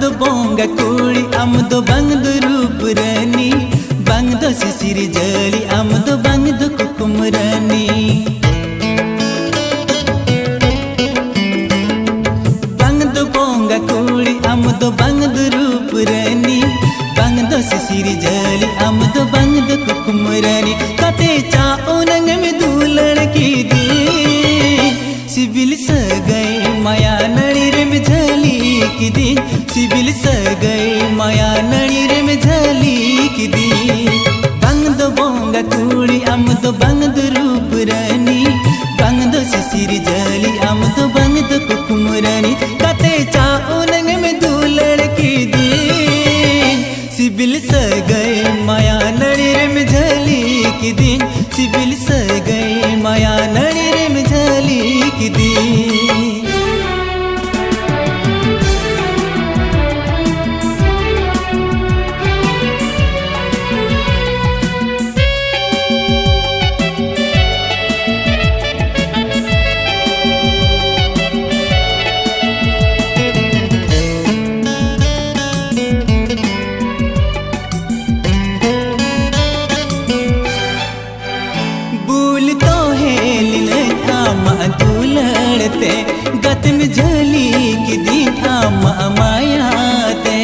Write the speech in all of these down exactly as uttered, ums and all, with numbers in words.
ᱫᱚ ᱵᱚᱸᱜᱟ ᱠᱩᱲᱤ, ᱟᱢ ᱫᱚ ᱵᱟᱝ ᱫᱚ ᱨᱩᱯ ᱨᱟᱹᱱᱤ, ᱵᱟᱝ ᱫᱚ ᱥᱤᱥᱤᱨ ᱡᱟᱹᱞᱤ, ᱟᱢ ᱫᱚ ᱵᱟᱝ ᱫᱚ ᱠᱩᱠᱢᱩ ᱨᱟᱹᱱᱤ᱾ ᱵᱟᱝ ᱫᱚ ᱵᱚᱸᱜᱟ ᱠᱩᱲᱤ, ᱟᱢ ᱫᱚ ᱵᱟᱝ ᱫᱚ ᱨᱩᱯ ᱨᱟᱹᱱᱤ, ᱵᱟᱝ ᱫᱚ ᱥᱤᱥᱤᱨ ᱡᱟᱹᱞᱤ, ᱟᱢ ᱫᱚ ᱵᱟᱝ ᱫᱚ ᱠᱩᱠᱢᱩ ᱨᱟᱹᱱᱤ᱾ ᱠᱟᱛᱮ ᱪᱟ ᱩᱱᱟᱹᱝ ᱮᱢ ᱫᱩᱞᱟᱹᱲ ᱠᱤᱫᱤᱧ, ᱥᱤᱵᱤᱞ ᱥᱟᱹᱜᱟᱹᱭ ᱢᱟᱭᱟ ᱱᱟᱹᱲᱤ ᱨᱮᱢ ᱡᱷᱟᱹᱞᱤ ᱠᱤᱫᱤᱧ, ᱥᱤᱵᱤᱞ ᱥᱟᱹᱜᱟᱹᱭ ᱢᱟᱭᱟ ᱱᱟᱹᱲᱤ ᱨᱮᱢ ᱡᱷᱟᱹᱞᱤ ᱠᱤᱫᱤᱧ᱾ ᱵᱟᱝ ᱫᱚ ᱵᱚᱸᱜᱟ ᱠᱩᱲᱤ, ᱟᱢ ᱫᱚ ᱵᱟᱝ ᱫᱚ ᱨᱩᱯ ᱨᱟᱹᱱᱤ, ᱵᱟᱝ ᱫᱚ ᱥᱤᱥᱤᱨ ᱡᱟᱹᱞᱤ, ᱟᱢ ᱫᱚ ᱵᱟᱝ ᱫᱚ ᱠᱩᱠᱢᱩ ᱨᱟᱹᱱᱤ᱾ ᱠᱟᱛᱮ ᱪᱟ ᱩᱱᱟᱹᱝ ᱮᱢ ᱫᱩᱞᱟᱹᱲ ᱠᱤᱫᱤᱧ, ᱥᱤᱵᱤᱞ ᱥᱟᱹᱜᱟᱹᱭ ᱢᱟᱭᱟ ᱱᱟᱹᱲᱤ ᱨᱮᱢ ᱡᱷᱟᱹᱞᱤ ᱠᱤᱫᱤᱧ, ᱥᱤᱵᱤᱞ ᱥᱟᱹᱜᱟᱹᱭ ᱢᱟᱭᱟ ᱱᱟᱹᱲᱤ ᱨᱮᱢ ᱡᱷᱟᱹᱞᱤ ᱠᱤᱫᱤᱧ᱾ ᱵᱩᱞ ᱛᱚᱦᱮ ᱞᱤᱱᱟᱹᱧ ᱟᱢᱟᱜ ᱫᱩᱞᱟᱹᱲ ᱛᱮ, ᱜᱟᱛᱮᱢ ᱡᱷᱟᱹᱞᱤ ᱠᱤᱫᱤᱧ ᱟᱢᱟᱜ ᱢᱟᱭᱟ ᱛᱮ᱾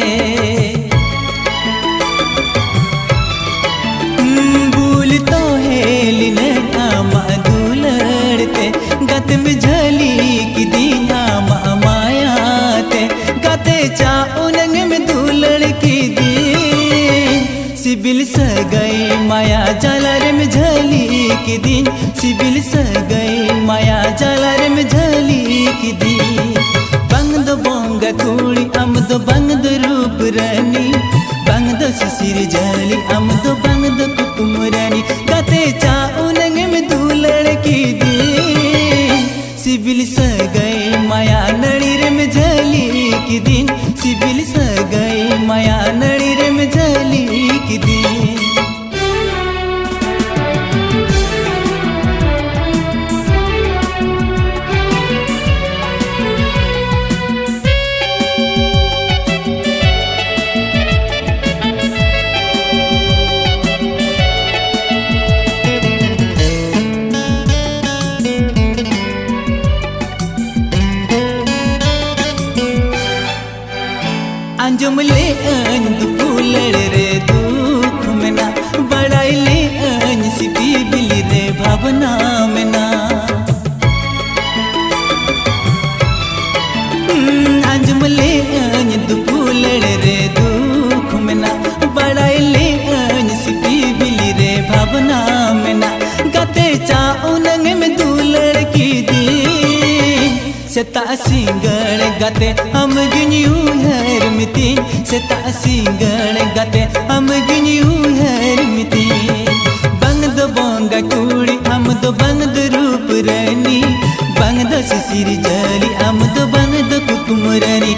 ᱵᱩᱞ ᱛᱚᱦᱮ ᱞᱤᱱᱟᱹᱧ ᱟᱢᱟᱜ ᱫᱩᱞᱟᱹᱲ ᱛᱮ, ᱜᱟᱛᱮᱢ ᱡᱷᱟᱹᱞᱤ ᱠᱤᱫᱤᱧ ᱟᱢᱟᱜ ᱢᱟᱭᱟ ᱛᱮ᱾ ᱜᱟᱛᱮ ᱪᱟ ᱩᱱᱟᱹᱝ ᱮᱢ ᱫᱩᱞᱟᱹᱲ ᱠᱤᱫᱤᱧ, ᱥᱤᱵᱤᱞ ᱥᱟᱹᱜᱟᱹᱭ ᱢᱟᱭᱟ ᱡᱟᱞᱟ ᱨᱮᱢ ᱡᱷᱟᱹᱞᱤ ᱠᱤᱫᱤᱧ, ᱥᱤᱵᱤᱞ ᱥᱟᱹᱜᱟᱹᱭ ᱢᱟᱭᱟ ᱡᱟᱞᱟ ᱨᱮᱢ ᱡᱷᱟᱹᱞᱤ ᱠᱤᱫᱤᱧ᱾ ᱵᱟᱝ ᱫᱚ ᱵᱚᱸᱜᱟ ᱠᱩᱲᱤ, ᱟᱢ ᱫᱚ ᱵᱟᱝ ᱫᱚ ᱨᱩᱯ ᱨᱟᱹᱱᱤ, ᱵᱟᱝ ᱫᱚ ᱥᱤᱥᱤᱨ ᱡᱟᱹᱞᱤ, ᱟᱢ ᱫᱚ ᱵᱟᱝ ᱫᱚ ᱠᱩᱠᱢᱩ ᱨᱟᱹᱱᱤ᱾ ᱜᱟᱛᱮ ᱪᱟ ᱩᱱᱟᱹᱝ ᱮᱢ ᱫᱩᱞᱟᱹᱲ ᱠᱤᱫᱤᱧ, ᱥᱤᱵᱤᱞ ᱥᱟᱹᱜᱟᱹᱭ ᱢᱟᱭᱟ ᱱᱟᱹᱲᱤ ᱨᱮᱢ ᱡᱷᱟᱹᱞᱤ ᱠᱤᱫᱤᱧ, ᱥᱤᱵᱤᱞ ᱥᱟᱹᱜᱟᱹᱭ ᱢᱟᱭᱟ ᱱᱟᱹᱲᱤ ᱨᱮᱢ ᱡᱷᱟᱹᱞᱤ ᱠᱤᱫᱤᱧ᱾ ᱟᱸᱡᱚᱢ ᱞᱮᱜ ᱟᱹᱧ ᱫᱩᱯᱩᱞᱟᱹᱲ ᱨᱮ ᱫᱩᱠ ᱢᱮᱱᱟᱜ, ᱵᱟᱲᱟᱭ ᱞᱮᱜ ᱟᱹᱧ ᱥᱤᱯᱤ ᱵᱤᱞᱤ ᱨᱮ ᱵᱷᱟᱵᱽᱱᱟ ᱢᱮᱱᱟᱜ᱾ ᱦᱩᱸ, ᱟᱸᱡᱚᱢ ᱞᱮᱜ ᱟᱹᱧ ᱫᱩᱯᱩᱞᱟᱹᱲ ᱨᱮ ᱫᱩᱠ ᱢᱮᱱᱟᱜ, ᱵᱟᱲᱟᱭ ᱞᱮᱜ ᱟᱹᱧ ᱥᱤᱯᱤ ᱵᱤᱞᱤ ᱨᱮ ᱵᱷᱟᱵᱽᱱᱟ ᱢᱮᱱᱟᱜ᱾ ᱜᱟᱛᱮ ᱪᱟ ᱩᱱᱟᱹᱝ ᱮᱢ ᱫᱩᱞᱟᱹᱲ ᱠᱤᱫᱤᱧ, ᱥᱮᱛᱟᱜ ᱥᱤᱸᱜᱟᱹᱲ ᱜᱟᱛᱮ ᱟᱢ ᱜᱤᱧ ᱩᱭᱦᱟᱹᱨ ᱢᱤᱛᱤᱧ, ᱥᱮᱛᱟᱜ ᱥᱤᱸᱜᱟᱹᱲ ᱜᱟᱛᱮ ᱟᱢ ᱜᱤᱧ ᱩᱭᱦᱟᱹᱨ ᱢᱤᱛᱤᱧ᱾ ᱵᱟᱝ ᱫᱚ ᱵᱚᱸᱜᱟ ᱠᱩᱲᱤ, ᱟᱢ ᱫᱚ ᱵᱟᱝ ᱫᱚ ᱨᱩᱯ ᱨᱟᱹᱱᱤ, ᱵᱟᱝ ᱫᱚ ᱥᱤᱥᱤᱨ ᱡᱟᱹᱞᱤ, ᱟᱢ ᱫᱚ ᱵᱟᱝ ᱫᱚ ᱠᱩᱠᱢᱩ ᱨᱟᱹᱱᱤ᱾